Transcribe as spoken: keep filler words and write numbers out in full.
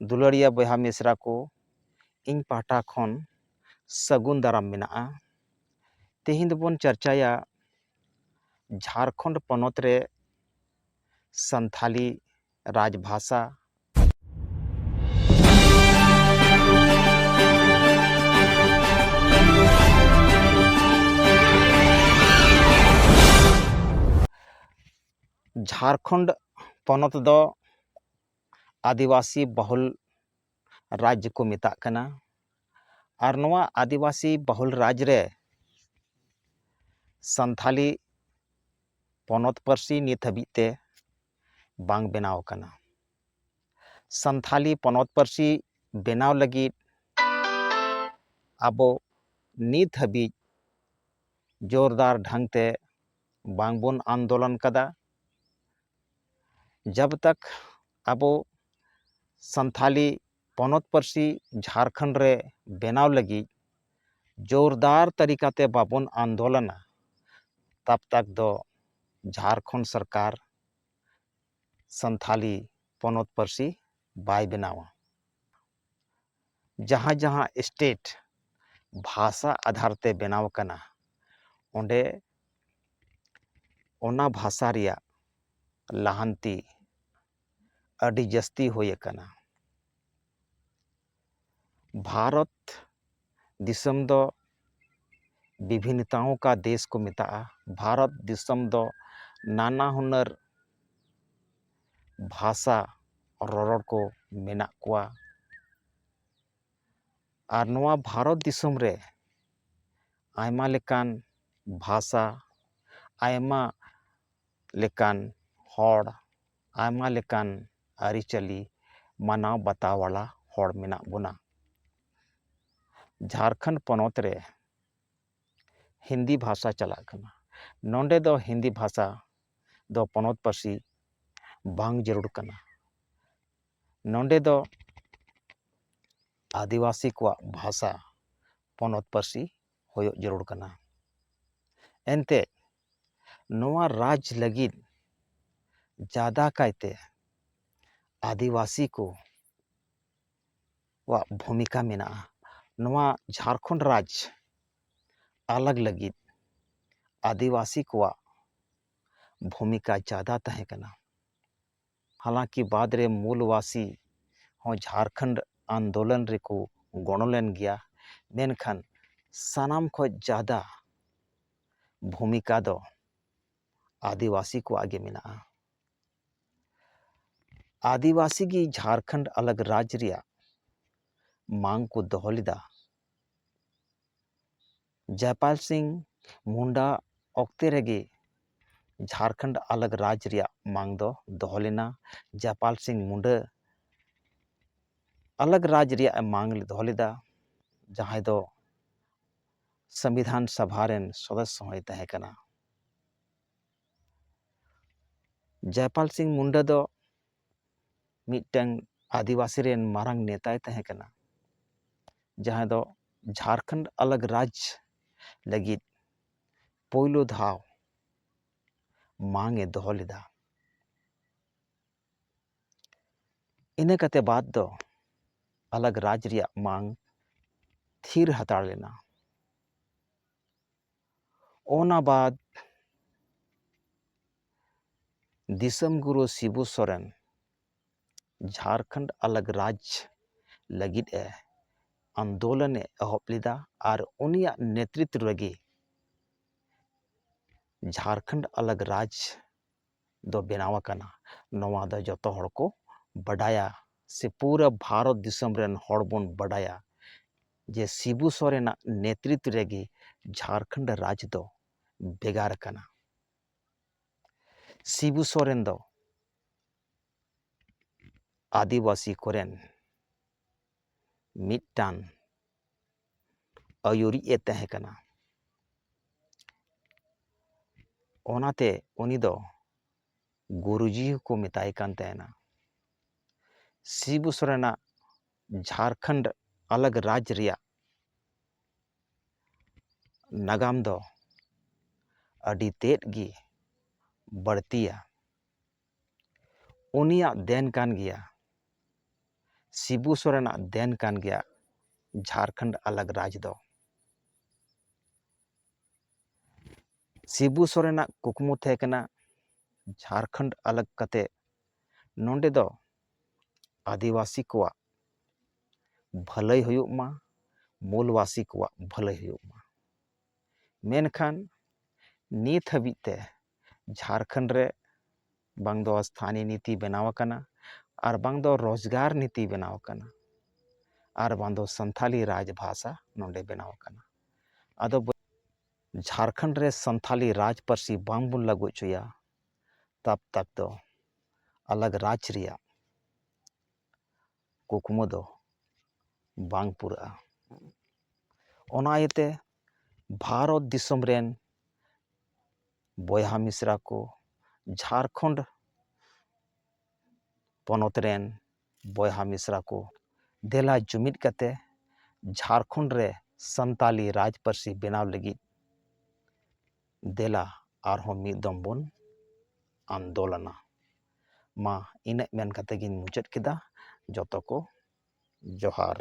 ᱫᱩᱞᱟᱹᱲᱤᱭᱟᱹ ᱵᱚᱭᱦᱟ ᱢᱤᱥᱨᱟ ᱠᱚ, ᱤᱧ ᱯᱟᱦᱴᱟ ᱠᱷᱚᱱ ᱥᱟᱹᱜᱩᱱ ᱫᱟᱨᱟᱢ ᱢᱮᱱᱟᱜᱼᱟ᱾ ᱛᱮᱦᱮᱧ ᱫᱚᱵᱚᱱ ᱪᱟᱨᱪᱟᱭᱟ ᱡᱷᱟᱲᱠᱷᱚᱸᱰ ᱯᱚᱱᱚᱛ ᱨᱮ ᱥᱟᱱᱛᱷᱟᱞᱤ ᱨᱟᱡᱽ ᱵᱷᱟᱥᱟ᱾ ᱡᱷᱟᱲᱠᱷᱚᱸᱰ ᱯᱚᱱᱚᱛ ᱫᱚ ᱟᱹᱫᱤᱵᱟᱹᱥᱤ ᱵᱟᱦᱩᱞ ᱨᱟᱡᱽ ᱠᱚ ᱢᱮᱛᱟᱜ ᱠᱟᱱᱟ᱾ ᱟᱨ ᱱᱚᱣᱟ ᱟᱹᱫᱤᱵᱟᱹᱥᱤ ᱵᱟᱦᱩᱞ ᱨᱟᱡᱽ ᱨᱮ ᱥᱟᱱᱛᱷᱟᱞᱤ ᱯᱚᱱᱚᱛ ᱯᱟᱹᱨᱥᱤ ᱱᱤᱛ ᱦᱟᱹᱵᱤᱡ ᱛᱮ ᱵᱟᱝ ᱵᱮᱱᱟᱣ ᱟᱠᱟᱱᱟ᱾ ᱥᱟᱱᱛᱷᱟᱞᱤ ᱯᱚᱱᱚᱛ ᱯᱟᱹᱨᱥᱤ ᱵᱮᱱᱟᱣ ᱞᱟᱹᱜᱤᱫ ᱟᱵᱚ ᱱᱤᱛ ᱦᱟᱹᱵᱤᱡ ᱡᱳᱨᱫᱟᱨ ᱰᱷᱟᱝ ᱛᱮ ᱵᱟᱝᱵᱚᱱ ᱟᱱᱫᱳᱞᱚᱱ ᱠᱟᱫᱟ᱾ ᱡᱟᱵ ᱛᱟᱠ ᱟᱵᱚ ᱥᱟᱱᱛᱷᱟᱞᱤ ᱯᱚᱱᱚᱛ ᱯᱟᱹᱨᱥᱤ ᱡᱷᱟᱲᱠᱷᱚᱸᱰ ᱨᱮ ᱵᱮᱱᱟᱣ ᱞᱟᱹᱜᱤᱫ ᱡᱳᱨᱫᱟᱨ ᱛᱟᱹᱨᱤᱠᱟᱛᱮ ᱵᱟᱵᱚᱱ ᱟᱱᱫᱳᱞᱚᱱᱟ, ᱛᱟᱵ ᱛᱟᱠ ᱫᱚ ᱡᱷᱟᱲᱠᱷᱚᱸᱰ ᱥᱚᱨᱠᱟᱨ ᱥᱟᱱᱛᱷᱟᱞᱤ ᱯᱚᱱᱚᱛ ᱯᱟᱹᱨᱥᱤ ᱵᱟᱭ ᱵᱮᱱᱟᱣᱟ᱾ ᱡᱟᱦᱟᱸ ᱡᱟᱦᱟᱸ ᱥᱴᱮᱴ ᱵᱷᱟᱥᱟ ᱟᱫᱷᱟᱨ ᱛᱮ ᱵᱮᱱᱟᱣ ᱟᱠᱟᱱᱟ, ᱚᱸᱰᱮ ᱚᱱᱟ ᱵᱷᱟᱥᱟ ᱨᱮᱭᱟᱜ ᱞᱟᱦᱟᱱᱛᱤ ᱟᱹᱰᱤ ᱡᱟᱹᱥᱛᱤ ᱦᱩᱭ ᱟᱠᱟᱱᱟ᱾ ᱵᱷᱟᱨᱚᱛ ᱫᱤᱥᱚᱢ ᱫᱚ ᱵᱤᱵᱷᱤᱱᱱᱚᱛᱟओं का देश ᱠᱚ ᱢᱮᱛᱟᱜᱼᱟ᱾ ᱵᱷᱟᱨᱚᱛ ᱫᱤᱥᱚᱢ ᱫᱚ ᱱᱟᱱᱟ ᱦᱩᱱᱟᱹᱨ ᱵᱷᱟᱥᱟ ᱨᱚᱨᱚᱲ ᱠᱚ ᱢᱮᱱᱟᱜ ᱠᱚᱣᱟ᱾ ᱟᱨ ᱱᱚᱣᱟ ᱵᱷᱟᱨᱚᱛ ᱫᱤᱥᱚᱢ ᱨᱮ ᱟᱭᱢᱟ ᱞᱮᱠᱟᱱ ᱵᱷᱟᱥᱟ, ᱟᱭᱢᱟ ᱞᱮᱠᱟᱱ ᱦᱚᱲ, ᱟᱭᱢᱟ ᱞᱮᱠᱟᱱ ᱟᱹᱨᱤᱪᱟᱹᱞᱤ ᱢᱟᱱᱟᱣ ᱵᱟᱛᱟᱣ ᱣᱟᱞᱟ ᱦᱚᱲ ᱢᱮᱱᱟᱜ ᱵᱚᱱᱟ᱾ ᱡᱷᱟᱲᱠᱷᱚᱸᱰ ᱯᱚᱱᱚᱛ ᱨᱮ ᱦᱤᱱᱫᱤ ᱵᱷᱟᱥᱟ ᱪᱟᱞᱟᱜ ᱠᱟᱱᱟ᱾ ᱱᱚᱰᱮ ᱫᱚ ᱦᱤᱱᱫᱤ ᱵᱷᱟᱥᱟ ᱫᱚ ᱯᱚᱱᱚᱛ ᱯᱟᱹᱨᱥᱤ ᱵᱟᱝ ᱡᱟᱹᱨᱩᱲ ᱠᱟᱱᱟ᱾ ᱱᱚᱰᱮ ᱫᱚ ᱟᱹᱫᱤᱵᱟᱹᱥᱤ ᱠᱚᱣᱟᱜ ᱵᱷᱟᱥᱟ ᱯᱚᱱᱚᱛ ᱯᱟᱹᱨᱥᱤ ᱦᱩᱭᱩᱜ ᱡᱟᱹᱨᱩᱲ ᱠᱟᱱᱟ᱾ ᱮᱱᱛᱮ ᱱᱚᱣᱟ ᱨᱟᱡᱽ ᱞᱟᱹᱜᱤᱫ ᱡᱟᱫᱟ ᱠᱟᱭᱛᱮ ᱟᱹᱫᱤᱵᱟᱹᱥᱤ ᱠᱚ ᱣᱟᱜ ᱵᱷᱩᱢᱤᱠᱟ ᱢᱮᱱᱟᱜᱼᱟ᱾ ᱱᱚᱣᱟ ᱡᱷᱟᱲᱠᱷᱚᱸᱰ ᱨᱟᱡᱽ ᱟᱞᱟᱜᱽ ᱞᱟᱹᱜᱤᱫ ᱟᱹᱫᱤᱵᱟᱹᱥᱤ ᱠᱚᱣᱟᱜ ᱵᱷᱩᱢᱤᱠᱟ ᱡᱟᱫᱟ ᱛᱟᱦᱮᱸ ᱠᱟᱱᱟ᱾ ᱦᱟᱞᱟᱸᱠᱤ ᱵᱟᱫᱽ ᱨᱮ ᱢᱩᱞᱵᱟᱥᱤ ᱦᱚᱸ ᱡᱷᱟᱲᱠᱷᱚᱸᱰ ᱟᱱᱫᱳᱞᱚᱱ ᱨᱮᱠᱚ ᱜᱚᱲᱚ ᱞᱮᱱ ᱜᱮᱭᱟ, ᱢᱮᱱᱠᱷᱟᱱ ᱥᱟᱱᱟᱢ ᱠᱷᱚᱱ ᱡᱟᱫᱟ ᱵᱷᱩᱢᱤᱠᱟ ᱫᱚ ᱟᱹᱫᱤᱵᱟᱹᱥᱤ ᱠᱚᱣᱟᱜ ᱜᱮ ᱢᱮᱱᱟᱜᱼᱟ᱾ ᱟᱹᱫᱤᱵᱟᱹᱥᱤ ᱜᱮ ᱡᱷᱟᱲᱠᱷᱚᱸᱰ ᱟᱞᱟᱜᱽ ᱨᱟᱡᱽ ᱨᱮᱭᱟᱜ ᱢᱟᱝ ᱠᱚ ᱫᱚᱦᱚ ᱞᱮᱫᱟ᱾ ᱡᱚᱭᱯᱟᱞ ᱥᱤᱝ ᱢᱩᱱᱰᱟ ᱚᱠᱛᱮ ᱨᱮᱜᱮ ᱡᱷᱟᱲᱠᱷᱚᱸᱰ ᱟᱞᱟᱜᱽ ᱨᱟᱡᱽ ᱨᱮᱭᱟᱜ ᱢᱟᱝ ᱫᱚ ᱫᱚᱦᱚ ᱞᱮᱱᱟ᱾ ᱡᱚᱭᱯᱟᱞ ᱥᱤᱝ ᱢᱩᱱᱰᱟ ᱟᱞᱟᱜᱽ ᱨᱟᱡᱽ ᱨᱮᱭᱟᱜ ᱮ ᱢᱟᱝ ᱫᱚᱦᱚ ᱞᱮᱫᱟ, ᱡᱟᱦᱟᱸᱭ ᱫᱚ ᱥᱚᱝᱵᱤᱫᱷᱟᱱ ᱥᱚᱵᱷᱟ ᱨᱮᱱ ᱥᱚᱫᱚᱥᱥᱚ ᱦᱚᱸᱭ ᱛᱟᱦᱮᱸ ᱠᱟᱱᱟ᱾ ᱡᱚᱭᱯᱟᱞ ᱥᱤᱝ ᱢᱩᱱᱰᱟ ᱫᱚ ᱢᱤᱫᱴᱟᱝ ᱟᱹᱫᱤᱵᱟᱹᱥᱤ ᱨᱮᱱ ᱢᱟᱨᱟᱝ ᱱᱮᱛᱟᱭ ᱛᱟᱦᱮᱸ ᱠᱟᱱᱟ, ᱡᱟᱦᱟᱸᱭ ᱫᱚ ᱡᱷᱟᱲᱠᱷᱚᱸᱰ ᱟᱞᱟᱜᱽ ᱨᱟᱡᱽ ᱞᱟᱹᱜᱤᱫ ᱯᱳᱭᱞᱳ ᱫᱷᱟᱣ ᱢᱟᱝ ᱮ ᱫᱚᱦᱚ ᱞᱮᱫᱟ᱾ ᱤᱱᱟᱹ ᱠᱟᱛᱮ ᱵᱟᱫᱽ ᱫᱚ ᱟᱞᱟᱜᱽ ᱨᱟᱡᱽ ᱨᱮᱭᱟᱜ ᱢᱟᱝ ᱛᱷᱤᱨ ᱦᱟᱛᱟᱲ ᱞᱮᱱᱟ᱾ ᱚᱱᱟ ᱵᱟᱫᱽ ᱫᱤᱥᱚᱢ ᱜᱩᱨᱩ ᱥᱤᱵᱩ ᱥᱚᱨᱮᱱ ᱡᱷᱟᱲᱠᱷᱚᱸᱰ ᱟᱞᱟᱜᱽ ᱨᱟᱡᱽ ᱞᱟᱹᱜᱤᱫ ᱮ ᱟᱱᱫᱳᱞᱚᱱ ᱮ ᱮᱦᱚᱵ ᱞᱮᱫᱟ ᱟᱨ ᱩᱱᱤᱭᱟᱜ ᱱᱮᱛᱨᱤᱛᱵ ᱨᱮᱜᱮ ᱡᱷᱟᱲᱠᱷᱚᱸᱰ ᱟᱞᱟᱜᱽ ᱨᱟᱡᱽ ᱫᱚ ᱵᱮᱱᱟᱣ ᱟᱠᱟᱱᱟ᱾ ᱱᱚᱣᱟ ᱫᱚ ᱡᱚᱛᱚ ᱦᱚᱲ ᱠᱚ ᱵᱟᱰᱟᱭᱟ, ᱥᱮ ᱯᱩᱨᱟᱹ ᱵᱷᱟᱨᱚᱛ ᱫᱤᱥᱚᱢ ᱨᱮᱱ ᱦᱚᱲ ᱵᱚᱱ ᱵᱟᱰᱟᱭᱟ ᱡᱮ ᱥᱤᱵᱩ ᱥᱚᱨᱮᱱᱟᱜ ᱱᱮᱛᱨᱤᱛᱵ ᱨᱮᱜᱮ ᱡᱷᱟᱲᱠᱷᱚᱸᱰ ᱨᱟᱡᱽ ᱫᱚ ᱵᱷᱮᱜᱟᱨ ᱟᱠᱟᱱᱟ᱾ ᱥᱤᱵᱩ ᱥᱚᱨᱮᱱ ᱫᱚ ᱟᱹᱫᱤᱵᱟᱹᱥᱤ ᱠᱚᱨᱮᱱ ᱢᱤᱫᱴᱟᱝ ᱟᱹᱭᱩᱨᱤᱡ ᱮ ᱛᱟᱦᱮᱸ ᱠᱟᱱᱟ᱾ ᱚᱱᱟᱛᱮ ᱩᱱᱤ ᱫᱚ ᱜᱩᱨᱩᱡᱤ ᱦᱚᱸᱠᱚ ᱢᱮᱛᱟᱭ ᱠᱟᱱ ᱛᱟᱦᱮᱱᱟ᱾ ᱥᱤᱵᱩ ᱥᱚᱨᱮᱱᱟᱜ ᱡᱷᱟᱲᱠᱷᱚᱸᱰ ᱟᱞᱟᱜᱽ ᱨᱟᱡᱽ ᱨᱮᱭᱟᱜ ᱱᱟᱜᱟᱢ ᱫᱚ ᱟᱹᱰᱤ ᱛᱮᱫ ᱜᱮ ᱵᱟᱹᱲᱛᱤᱭᱟ᱾ ᱩᱱᱤᱭᱟᱜ ᱫᱮᱱ ᱠᱟᱱ ᱜᱮᱭᱟ᱾ ᱥᱤᱵᱩ ᱥᱚᱨᱮᱱᱟᱜ ᱫᱮᱱ ᱠᱟᱱ ᱜᱮᱭᱟ ᱡᱷᱟᱲᱠᱷᱚᱸᱰ ᱟᱞᱟᱜᱽ ᱨᱟᱡᱽ ᱫᱚ᱾ ᱥᱤᱵᱩ ᱥᱚᱨᱮᱱᱟᱜ ᱠᱩᱠᱢᱩ ᱛᱟᱦᱮᱸ ᱠᱟᱱᱟ ᱡᱷᱟᱲᱠᱷᱚᱸᱰ ᱟᱞᱟᱜᱽ ᱠᱟᱛᱮ ᱱᱚᱰᱮ ᱫᱚ ᱟᱹᱫᱤᱵᱟᱹᱥᱤ ᱠᱚᱣᱟᱜ ᱵᱷᱟᱹᱞᱟᱹᱭ ᱦᱩᱭᱩᱜ ᱢᱟ, ᱢᱩᱞᱵᱟᱹᱥᱤ ᱠᱚᱣᱟᱜ ᱵᱷᱟᱹᱞᱟᱹᱭ ᱦᱩᱭᱩᱜ ᱢᱟ᱾ ᱢᱮᱱᱠᱷᱟᱱ ᱱᱤᱛ ᱦᱟᱹᱵᱤᱡ ᱛᱮ ᱡᱷᱟᱲᱠᱷᱚᱸᱰ ᱨᱮ ᱵᱟᱝ ᱫᱚ ᱥᱛᱷᱟᱱᱤᱭ ᱱᱤᱛᱤ ᱵᱮᱱᱟᱣ ᱟᱠᱟᱱᱟ, ᱟᱨ ᱵᱟᱝ ᱫᱚ ᱨᱳᱡᱽᱜᱟᱨ ᱱᱤᱛᱤ ᱵᱮᱱᱟᱣ ᱟᱠᱟᱱᱟ, ᱟᱨ ᱵᱟᱝ ᱫᱚ ᱥᱟᱱᱛᱷᱟᱞᱤ ᱨᱟᱡᱽ ᱵᱷᱟᱥᱟ ᱱᱚᱰᱮ ᱵᱮᱱᱟᱣ ᱟᱠᱟᱱᱟ᱾ ᱟᱫᱚ ᱵᱚ-, ᱡᱷᱟᱲᱠᱷᱚᱸᱰ ᱨᱮ ᱥᱟᱱᱛᱷᱟᱞᱤ ᱨᱟᱡᱽ ᱯᱟᱹᱨᱥᱤ ᱵᱟᱝ ᱵᱚᱱ ᱞᱟᱹᱜᱩ ᱦᱚᱪᱚᱭᱟ, ᱛᱟᱵ ᱛᱟᱠ ᱫᱚ ᱟᱞᱟᱜᱽ ᱨᱟᱡᱽ ᱨᱮᱭᱟᱜ ᱠᱩᱠᱢᱩ ᱫᱚ ᱵᱟᱝ ᱯᱩᱨᱟᱹᱜᱼᱟ᱾ ᱚᱱᱟ ᱤᱭᱟᱹᱛᱮ ᱵᱷᱟᱨᱚᱛ ᱫᱤᱥᱚᱢ ᱨᱮᱱ ᱵᱚᱭᱦᱟ ᱢᱤᱥᱨᱟ ᱠᱚ, ᱡᱷᱟᱲᱠᱷᱚᱸᱰ ᱯᱚᱱᱚᱛ ᱨᱮᱱ ᱵᱚᱭᱦᱟ ᱢᱤᱥᱨᱟ ᱠᱚ, ᱫᱮᱞᱟ ᱡᱩᱢᱤᱫ ᱠᱟᱛᱮ ᱡᱷᱟᱲᱠᱷᱚᱸᱰ ᱨᱮ ᱥᱟᱱᱛᱟᱞᱤ ᱨᱟᱡᱽ ᱯᱟᱹᱨᱥᱤ ᱵᱮᱱᱟᱣ ᱞᱟᱹᱜᱤᱫ ᱫᱮᱞᱟ ᱟᱨᱦᱚᱸ ᱢᱤᱫ ᱫᱚᱢ ᱵᱚᱱ ᱟᱱᱫᱳᱞᱚᱱᱟ᱾ ᱢᱟ ᱤᱱᱟᱹᱜ ᱢᱮᱱ ᱠᱟᱛᱮ ᱜᱤᱧ ᱢᱩᱪᱟᱹᱫ ᱠᱮᱫᱟ᱾ ᱡᱚᱛᱚ ᱠᱚ ᱡᱚᱦᱟᱨ᱾